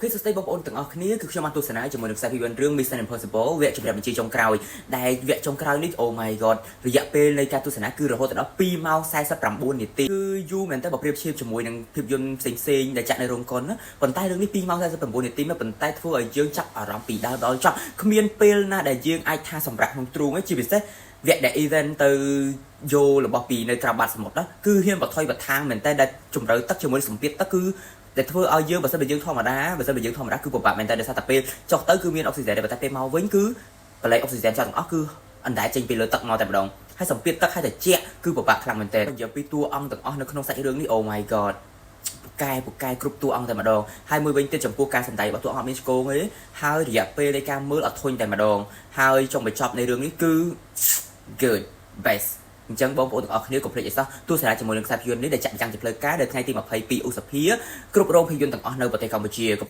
OK សួស្តីបងប្អូនទាំងអស់គ្នាគឺខ្ញុំបានទស្សនាជាមួយនឹងខ្សែភាពយន្តរឿង Mission Impossible វគ្គជម្រះបញ្ជីចុងក្រោយដែលវគ្គចុងក្រោយនេះ Oh my God រយៈពេលនៃការទស្សនាគឺរហូតដល់2ម៉ោង49នាទីគឺយូរមែនតើបើប្រៀបធៀបជាមួយនឹងភាពយន្តផ្សេងៗដែលចាក់នៅរោងកុនណាប៉ុន្តែរឿងនេះ2ម៉ោង49នាទីមកប៉ុន្តែធ្វើឲ្យយើងចាប់អារម្មណ៍ពីដើមដល់ចប់គ្មានពេលណាដែលយើងអាចថាសម្រាប់ក្នុងទ្រូងទេជាពិសេសវគ្គដែល event ទៅយករបស់ពីនៅក្រៅបាតសមុទ្រណាគឺហ៊ានបថុយបឋាងមែនតើដែលជំរៅទឹកជាមួយសម្ពាធទឹកគឺដែលធ្វើឲ្យយើងបើសិនបើយើងធម្មតាបើសិនបើយើងធម្មតាគឺពិបាកមែនតើដោយសារតែពេលចុះទៅគឺមានអុកស៊ីហ្សែនតែតែពេលមកវិញគឺបលែកអុកស៊ីហ្សែនចោលទាំងអស់គឺអណ្ដែតចេញពីលើទឹកមកតែម្ដងហើយសម្ពាធទឹកហើយតែជាក់គឺពិបាកខ្លាំងមែនតើនិយាយពីតួអង្គទាំងអស់នៅក្នុងសាច់រឿងនេះ Oh my God ពូកែពូកែគ្រប់តួអង្គតែម្ដងហើយមួយវិញទៀតចំពោះការសម្ដែងរបស់តួអង្គអត់មានឆ្គងទេហើយរយៈពេលនៃការមើលអត់ធុញតែម្ដងហើយចុងបញ្ចប់នៃរឿងនេះគឺ good best អញ្ចឹងបងប្អូនទាំងអស់គ្នាកុំភ្លេចឲ្យសោះទស្សនាជាមួយនឹងខ្សែភាពយន្តនេះដែលចាក់ចាំងជាផ្លូវការនៅថ្ងៃទី22ឧសភាគ្រប់រោងភាពយន្តទាំងអស់នៅប្រទេសកម្ពុជា។